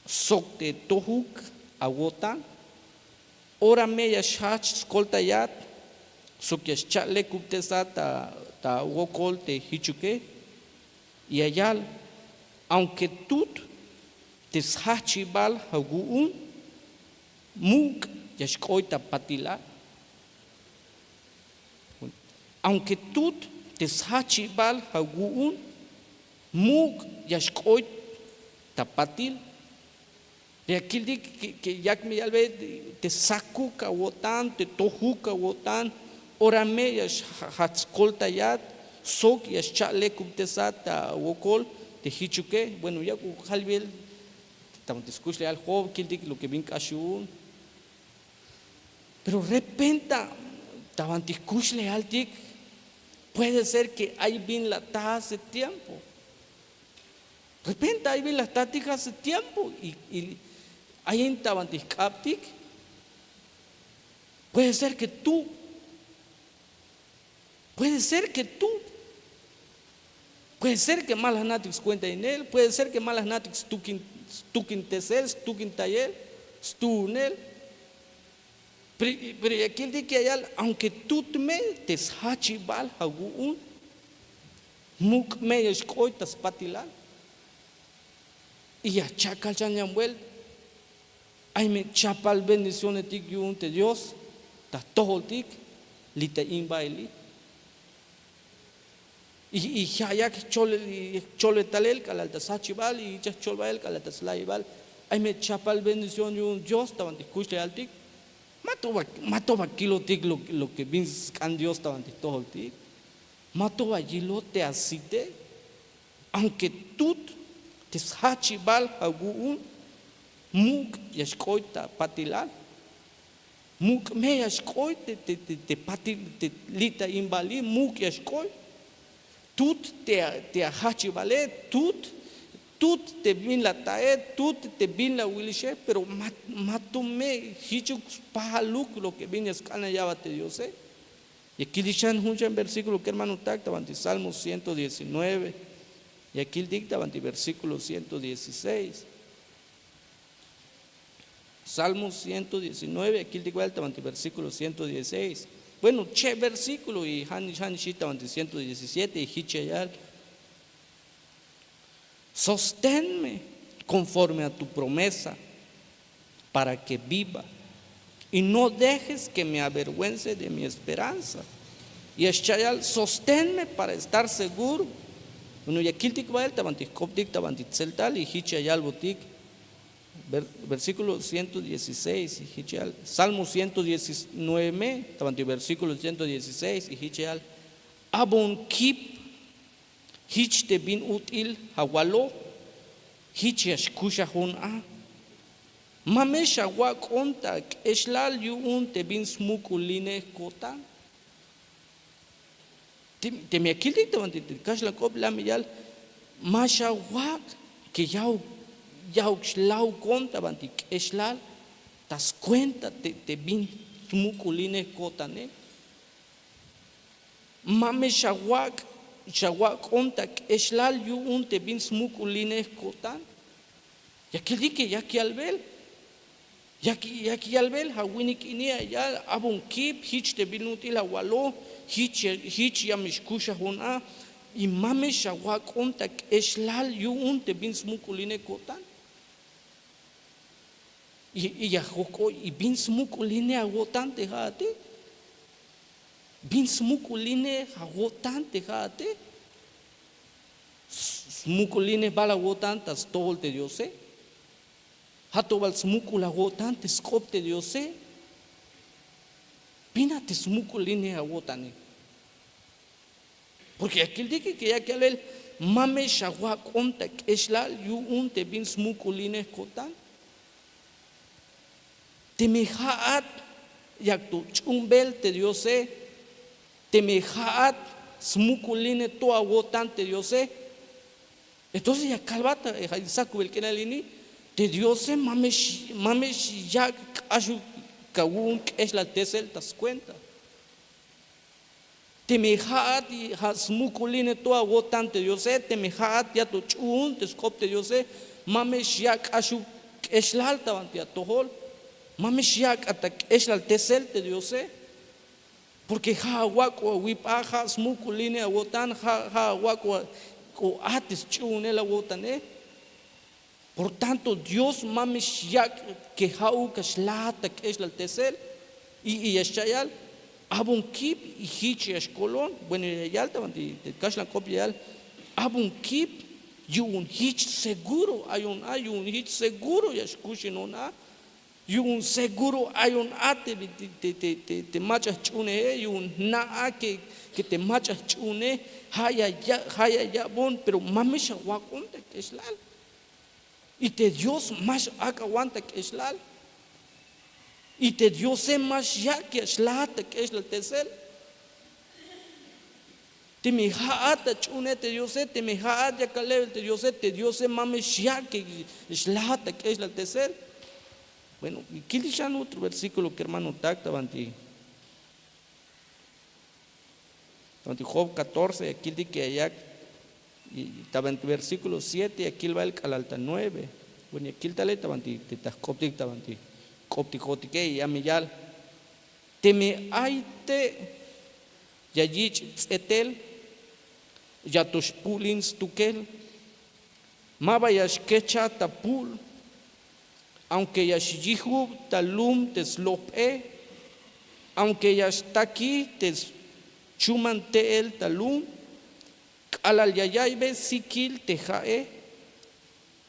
sok te tojuk awo'tan, ora me ya xjajch skoltayat sok ya xcha'lekubtesat ta awokol te jichuke. Y ya yal: aunke tut te sjajchibal awu'un, muk' ya xk'oy ta patilal. Aunke tut te sjajchibal awu'un, muk' ya xk'oy ta patil. Ya kiltik ke yak me yalbe te sakuk awo'tan, te tojuk awo'tan, ora me ya xjajch skoltayat sok ya xcha'lekubtesat ta awokol te jichuke. Bueno, yak'uk jalbil ta banti skuxlejal Job, kiltik lo ke bin k'ax yu'un. Pero repenta ta banti jkuxlejaltik puede ser ke ay bin la ta hace tiempo. Repenta ay bin la jtatik hace tiempo y ayin ta banti jk'abtik. Puede ser ke tu' puede ser ke tu' puede ser ke ma la jna'tik skuentainel, puede ser ke ma la jna'tik stukintesel, stukintayel, stuunel. Pero ya kiltik ya yal aunke tut me te sjajchibal awu'un, muk' me ya xk'oy ta spatilal. Y ya cha'kal xan yan buelta. Ay me chapal bendicionetik yu'un te Dios ta jtojoltik li' ta in baili. Y ja' yak jcholbe talel k'alal ta sjajchibal y jich ya jcholbe k'alal ta slayibal. Ay me chapal bendición yu'un Dios ta banti jkuxlejaltik. Ma to ba kilotik lo ke bin sk'an Dios ta banti jtojoltik. Ma to ba yilot te asite. Aunke tut te sjajchibal awu'un, muk' ya xk'oy ta patilal. Muk' me ya xk'oy te patil te li' ta in bali, muk' ya xk'oy. Tut te ajajchibale, tut tut te bin la tae, tut te bin la wilixe, pero ma to me jichuk spajaluk lo ke bin ya sk'an ya ya'bat te Diose. Ya kiltik xan jun xan versíkulo kermanotak ta banti Salmo ciento diecinueve. Ya kiltik ta banti versíkulo ciento dieciséis. Salmo ciento diecinueve, ya kiltik bal ta banti versíkulo ciento dieciséis. Bueno, che' versíkulo y ja' nix ta banti ciento diecisiete y jich ya yal: sosténme conforme a tu promesa para ke viva, y no dejes ke me averguense de mi esperanza. Ya xcha'yal: sosténme para estar seguro. Bueno, ya kiltik bal ta banti jk'optik ta banti tseltal y jich ya yalbotik versíkulo ciento dieciséis y jich ya yal, Salmo ciento diecinueve me ta banti versíkulo ciento dieciséis y jich ya yal: abon kip jich te bin ut'il awaloj, jich ya xkuxajon a. Ma me xawak'on ta k'exlal yu'un te bin smuk'ulinej ko'tan. Teme ya kiltik ta banti te kaxlan k'op la me yal: ma xawak' ke ya'uk ya'uk xlawkon ta banti k'exlal ta skuenta te bin smuk'ulinej ko'tane. Ma me xawak' xawak'on ta k'exlal yu'un te bin smuk'ulinej ko'tan. Ya kiltik ke yak yalbel, yak yalbel ja' winik ini ya yal abon kip jich te bin ut'il awaloj, jich ya me xkuxajon a, y ma me xawak'on ta k'exlal yu'un te bin smuk'ulinej ko'tan. Y ya jojk'o y bin smuk'ulinej awo'tan te ja'ate. Bin smuk'ulinej awo'tan te ja'ate. Smuk'ulinej bal awo'tan ta stojol te diose. Ja' to bal smuk'ul awo'tan te sk'op te diose. Bin a te smuk'ulinej awo'tane. Porke ya kiltik ke yak yalbel, ma me xawak'on ta k'exlal yu'un te bin smuk'ulinej ko'tan. Teme ja'at yak to ch'umbel te diose, teme ja'at smuk'ulinej to awo'tan te diose. Entonces ya kalbat, sakubel k'inal ini, te diose ma me xyak' k'axuk kawu'un k'exlaltesel ta skuenta. Teme ja'at ja' smuk'ulinej to awo'tan te diose, teme ja'at ya to ch'uun te sk'op te diose, ma me xyak' k'axuk k'exlal ta banti atojol. Ma me xyak' a ta k'exlaltesel te diose. Porke ja' awak'o awip a, ja' smuk'ulinej awo'tan, ja' awak'o a te sch'uunel awo'tane. Por tanto dios ma me xyak' ke ja'uk a xlajat ta k'exlaltesel. Y ya xcha' yal, abon kip y jich ya xkolon. Bueno, ya yal ta banti te kaxlan k'op ya yal, abon kip yu'un jich seguro ayon a, yu'un jich seguro ya xkuxinon a. Yu'un seguro ayon a te mach'a jch'uuneje, yu'un jna' a ke te mach'a jch'uunej ja' ya ya'bon, pero ma me xawak'on ta k'exlal. Y te dios ma xak'awan ta k'exlal. Y te diose ma xyak' ya xlajat ta k'exlaltesel. Teme ja'at ach'uunej te diose, teme ja'at ya kalebel te diose, te diose ma me xyak' ke xlajat ta k'exlaltesel. Bueno, kiltik xan otro versíkulo kermanotak ta banti, ta banti job katorce ya kiltik ke ya yak, ta banti versíkulo siete ya kil bael k'alal ta nueve. Bueno, ya kil tale ta banti te ta jk'optik ta banti k'optik jo'otike ya me yal, teme ay te' ya yich' ts'etel, ya to xpu'lin stukel. Ma ba ya xkejcha ta pu'l, aunke ya xyijub ta lum te slop'e, aunke ya xtaki te schuman te'el ta lum. K'alal ya ya'iybe sikil te ja'e,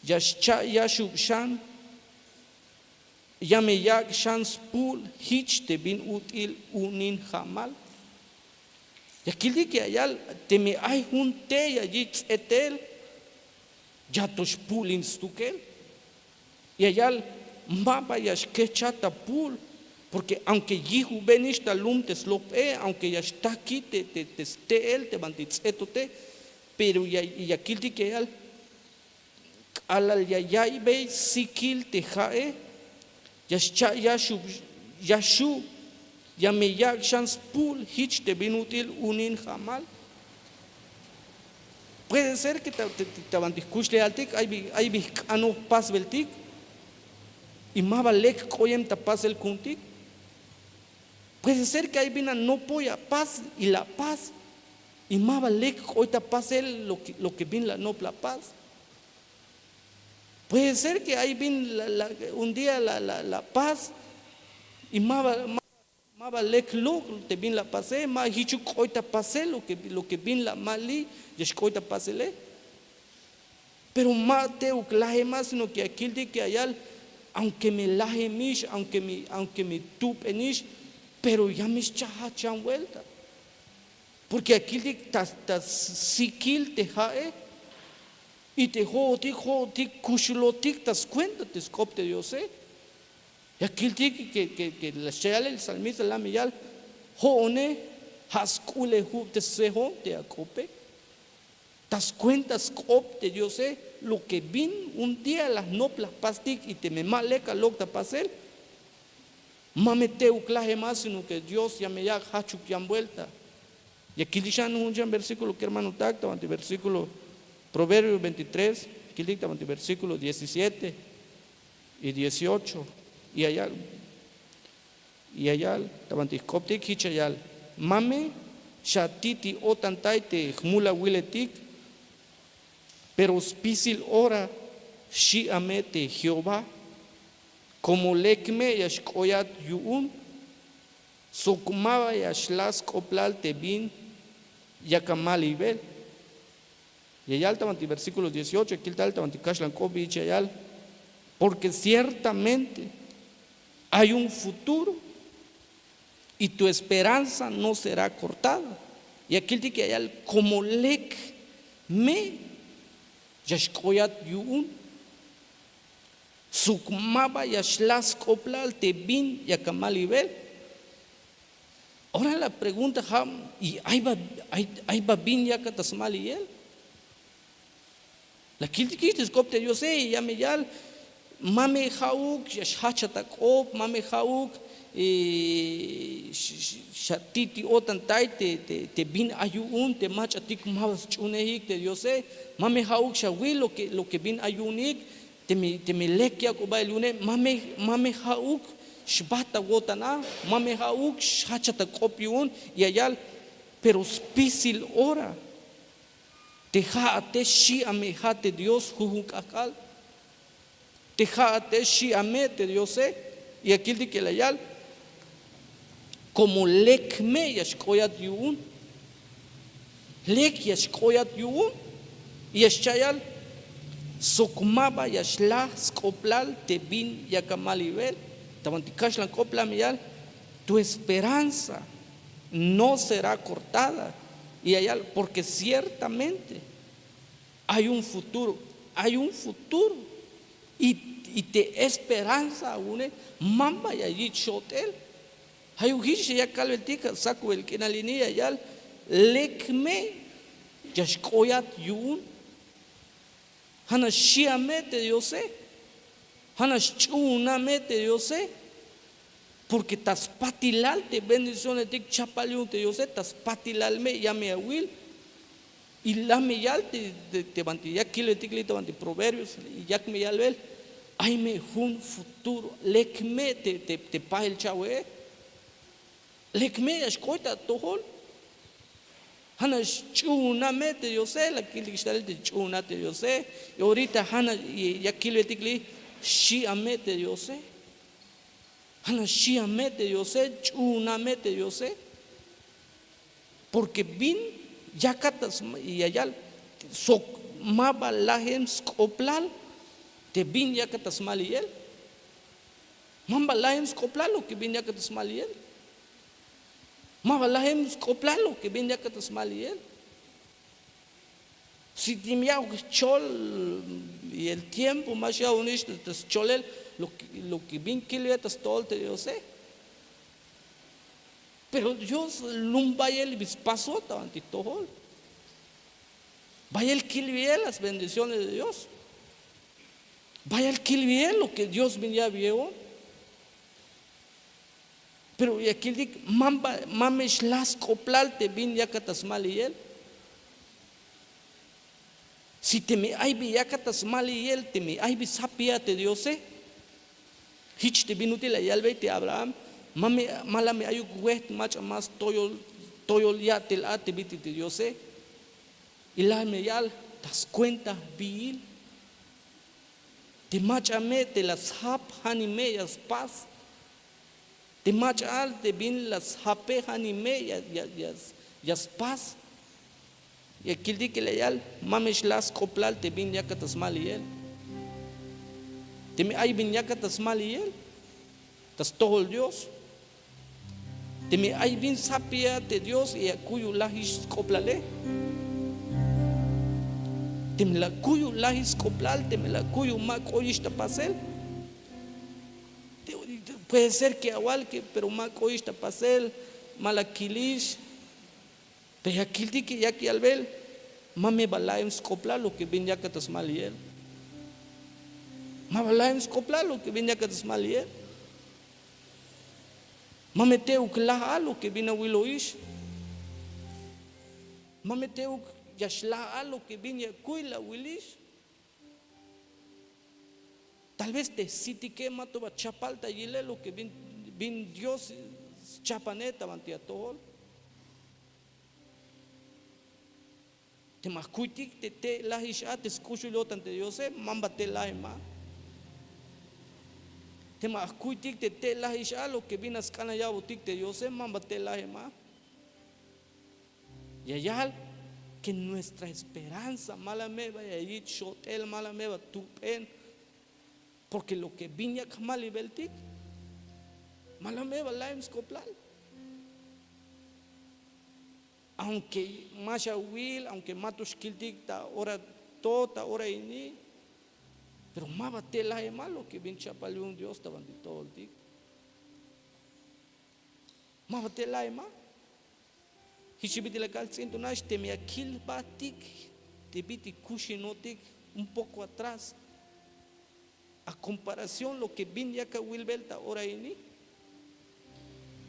ya xcha' yaxub xan, ya me yak' xan spu'l jich te bin ut'il unin ja'mal. Ya kiltik ya yal, teme ay jun te' ya yich' ts'etel, ya to xpu'lin stukel. Ya yal, ma ba ya xkejcha ta pu'l, porke aunke yijubenix ta lum te slop'e, aunke ya xtaki te ste'el te banti ts'etote, pero ya kiltik ya yal, k'alal ya ya'iybe sikil te ja'e, ya xcha' yaxub, yaxub, ya me yak' xan spu'l jich te bin ut'il unin ja'mal. Puede ser ke ta banti jkuxlejaltik ay bi jk'anoj pasbeltik y ma ba lek k'oyem ta pasel ku'untik. Puede ser ke ay bin anopoy apas y la apas y ma ba lek k'oy ta pasel lo ke bin la anop la apas. Puede ser ke ay bin un día la apas y ma ba ma ba lek lok' te bin la apase, ma jichuk k'oy ta pasel lo ke bin la amal li' ya xk'oy ta pasele. Pero ma te'uk lajem a, sino ke ya kiltik ya yal, aunke me lajemix, aunke me tup'enix, pero ya me xchajat xan buelta. Porke ya kiltik ta sikil te ja'e y te jo'otik jo'otik kuxulotik ta skuenta te sk'op te diose. Ya kiltik ke la xchayal el salmista la me yal, jo'one ja' sk'ulejub te ssejon te ak'ope. Ta skuenta sk'op te diose, lo ke bin un día la jnop la jpastik y teme ma lek alok ta pasel, ma me te'uk lajem a, sino ke dios ya me yak' jajchuk yan buelta. Ya kiltik xan jun chan versíkulo kermanotak ta banti versíkulo, proverbio veintitrés, kiltik ta banti versíkulo diecisiete y dieciocho. Y ayal y ayal ta banti jk'optik jich ayal, ma me xatiti otantay te jmulawiletik, pero spisil ora xi' a me te jehová, komo lek me ya xk'oyat yu'un sok ma ba ya xla' sk'oplal te bin yak amalibel. Ya yal ta banti versíkulo dieciocho, ya kil tal ta banti kaxlan k'op yich ya yal, porke ciertamente ay un futuro y tu esperanza no será kortada. Ya kiltik ya yal, komo lek me ya xk'oyat yu'un sok ma ba ya xla' sk'oplal te bin yak amalibel. Ora la pregunta ja', y ay ba bin yakat ta smaliyel? La kiltikix te sk'op te diose, ya me yal, ma me ja'uk ya xjachat ak'op, ma me ja'uk xatiti otantay te bin ay yu'un te mach'atik ma ba sch'uhunejik te diose. Ma me ja'uk xawil lo ke bin ay yu'unik, teme lek yak'obail yu'une, ma me ja'uk xbajt awo'tan a, ma me ja'uk xjachat ak'op yu'un. Ya yal, pero spisil ora te ja'ate xi' a me ja' te dios jujun k'ajk'al. Te ja'ate xi' a me te diose. Ya kiltik ya la yal, komo lek me ya xk'oyat yu'un, lek ya xk'oyat yu'un, ya xcha' yal, sok ma ba ya xla' sk'oplal te bin yak amalibel. Ta banti kaxlan k'op la me yal, tu esperanza no será kortada. Y ya yal, porke ciertamente ay un futuro, ay un futuro. Y te esperanza awu'une ma ba ya yich' xo'tel. Jayuk jich ya kalbeltik ja' sakubel k'inal ini ya yal, lek me ya xk'oyat yu'un. Ja' nax xi' a me te diose, ja' nax ch'uhun a me te diose. Porke ta spatilal te bendicionetik chapal yu'un te diose, ta spatilal me ya me awil. Y la me yal te banti ya kilbetik li' ta banti proverbios, yak me yalbel, ay me jun futuro, lek me te pajel cha'we'e, lek me ya xk'oy ta atojol. Ja' nax ch'uhun a me te diose, la kiltik xtalel te ch'uhun a te diose. Y orita ja' nax ya kilbetik li', xi' a me te diose. Ja' nax xi' a me te diose, ch'uhun a me te diose. Porke bin yakat ta sma ya yal, sok ma ba lajem sk'oplal te bin yakat ta smaliyel. Ma ba lajem sk'oplal lo ke bin yakat ta smaliyel. Ma ba lajem sk'oplal lo ke bin yakat ta smaliyel. Si teme ya' ok jchol, y el tiempo ma xya'onix ta scholel lo ke bin kilbe ta stojol te diose. Pero dios lum bayel bi spaso ta banti jtojol. Bayel kilbeyel las bendiciones de dios. Bayel kilbeyel lo ke dios bin ya'beyel. Pero ya kiltik, ma me xla' sk'oplal te bin yakat ta smaliyel. Si teme ay bi yakat ta smaliyel, teme ay bi sjapiyat te diose, jich te bin ut'il la yalbey te abraham, ma la me ayuk weht mach'a más toyol ya'tel a te bit'il te diose. Y la me yal, ta skuenta jbiil te mach'a me te la sjap, ja' ni me ya spas. Te mach'al te bin la sjape, ja' ni me ya spas. Ya kiltik la yal, ma me xla' sk'oplal te bin yakat ta smaliyel. Teme ay bin yakat ta smaliyel ta stojol dios, teme ay bin sjapiyat te dios, ya kuyu lajix sk'oplale. Teme la kuyu lajix sk'oplal, teme la kuyu ma k'oyix ta pasel. Puede ser ke awal ke pero ma k'oyix ta pasel, ma la kilix. Pero ya kiltik yak yalbel, ma me ba laem sk'oplal lo ke bin yakat ta smaliyel. Ma ba laem sk'oplal lo ke bin yakat ta smaliyel. Ma me te'uk laj a lo ke bin awilo'ix. Ma me teuk ya xlajal lo ke bin ya kuy la awilix. Tal vez te sitike ma to ba chapal ta yilel lo ke bin, bin Dios schapane ta banti atojol. Te ma jkuytik te te' lajix a te sk'uxul yo'tan te Diose, ma ba te' lajem a. Te ma jkuytik te te' lajix a lo ke bin a sk'an ayabotik te Diose, ma ba te' lajem a. Ya yal ke nuestra esperanza ma la me ba ya yich' xotel, ma la me ba tup'en. Porque lo ke bin yak jmalibeltik ma la me ba lajem sk'oplal. Aunque ma xawil, aunque ma to xkiltik ta ora to, ta ora ini, pero ma ba te' lajem a lo ke bin chapal yu'un Dios ta banti tojoltik. Ma ba te' lajem a. Jich bit'il la kal ts'intunax, teme ya kil jbatik te bit'il kuxinotik un poco atrás, a comparación lo ke bin yak awilbel ta ora ini,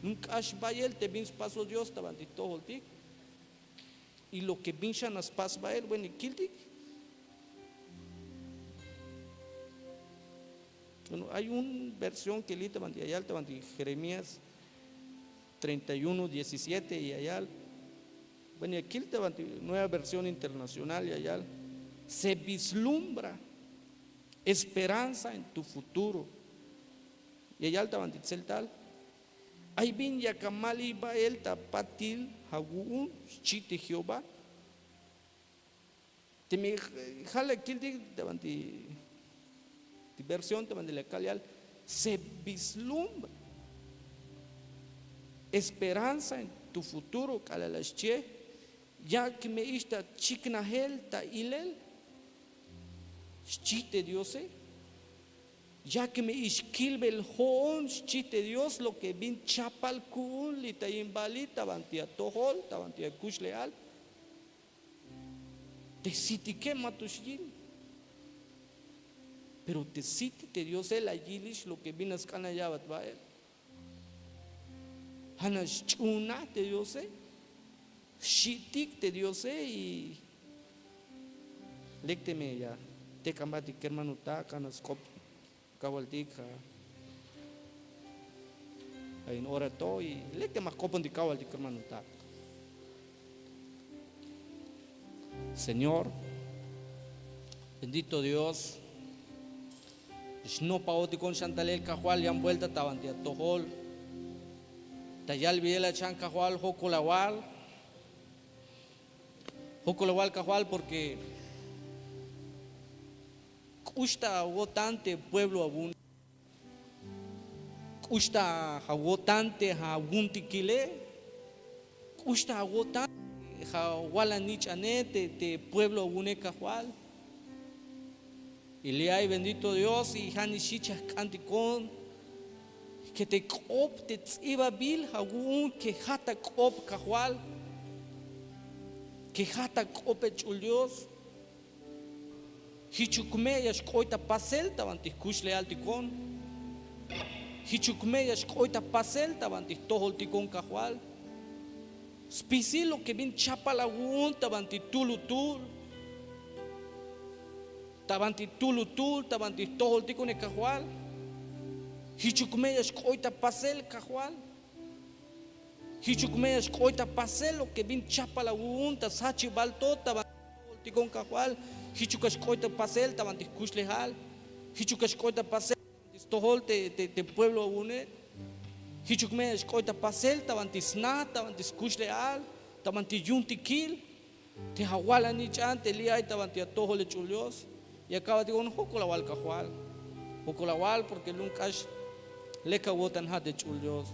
yu'un k'ax bayel te bin spasoj Dios ta banti tojoltik. Y lo ke bin xan a spas bael, bueno, ya kiltik. Bueno, ay un versión ke li' ta banti, ya yal ta banti Jeremías treinta y uno diecisiete, y ya yal, bueno, ya kil ta banti Nueva Versión Internacional, ya yal: se vislumbra esperanza en tu futuro. Ya yal ta banti tseltal: ay bin yak amaliybael ta patil awu'un, xchi te Jehová. Teme ja' la kiltik ta banti versión ta banti la kal yal: se vislumbra esperanza en tu futuro, k'alal la xchie. Yak me ix ta chiknajel ta ilel, xchi te Diose. Yak me ix kilbel jo'on, xchi te Dios, lo ke bin chapal ku'un li' ta yin bali, ta banti atojol, ta banti akuxlejal. Te sitike ma to xyil. Pero te siti te Diose la yilix lo ke bin a sk'an ayabat bael. Ja' nax xch'uunaj te Diose, xi'tik te Diose. Y lek teme ya tek'an batik kermanotak, ja' nax sk'op kajwaltik, ja' ay in ora to, y lek teme ma jk'opontik kajwaltik kermanotak. Señor, bendito Dios, xnopajojtikon xan talel Kajwal yan buelta ta banti atojol. Ta yalbeyel a xan Kajwal, jokol awal, jokol awal Kajwal, porque k'ux ta awo'tan te pueblo awu'une. K'ux ta awo'tan te awu'untikile. K'ux ta awo'tan te awal anich'ane te, te pueblo awu'une Kajwal. Y li' ay bendito Dios, y ja' nix jich ya jk'antikon ke te k'op te ts'ibabil awu'un ke ja' ta k'op Kajwal, ke ja' ta k'op e ch'ul Dios. Jichuk me ya xk'oy ta pasel ta banti jkuxlejaltikon. Jichuk me ya xk'oy ta pasel ta banti jtojoltikon Kajwal. Spisil lo ke bin chapal awu'un ta banti tulutul, ta banti tulutul, ta banti jtojoltikon e Kajwal. Jichuk me ya xk'oy ta pasel Kajwal. Jichuk me ya xk'oy ta pasel lo ke bin chapal awu'un ta sjachibal to ta banti jtojoltikon Kajwal. Jichuk ya xk'oy ta pasel ta banti jkuxlejal. Jichuk ya xk'oy ta pasel ta banti stojol te, te, te pueblo awu'une. Jichuk me ya xk'oy ta pasel ta banti sna, ta banti skuxlejal, ta banti yu'untikil. Te awal anich'an te li' ay ta banti atojol e ch'ul Dios. Ya ka'betik jo'on jokol awal Kajwal. Jokol awal porque lu'um k'ax lek awo'tan ja' te ch'ul Dios.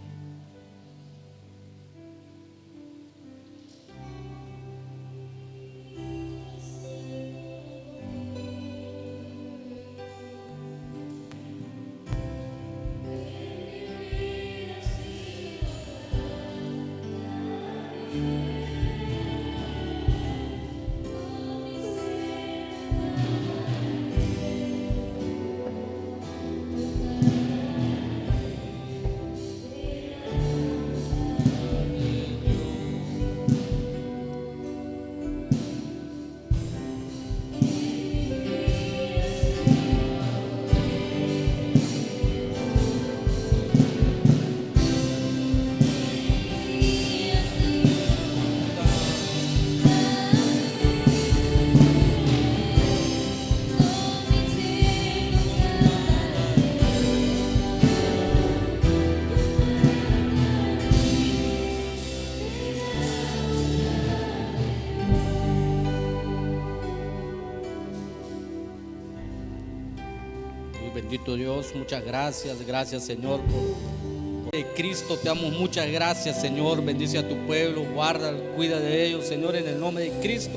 Bendito Dios, muchas gracias, gracias, Señor, por, por Cristo. Te damos muchas gracias, Señor. Bendice a tu pueblo, guarda, cuida de ellos, Señor, en el nombre de Cristo.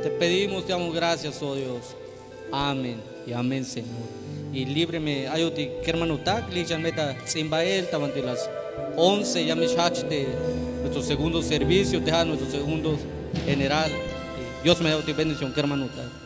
Te pedimos, te damos gracias, oh Dios. Amén y amén, Señor. Y líbreme, ayuti kermanotak, lichan meta tz'imbael, tabanti las once, ya me hach de nuestro segundo servicio, te nuestro segundo general. Dios me ayuti bendición, kermanotak.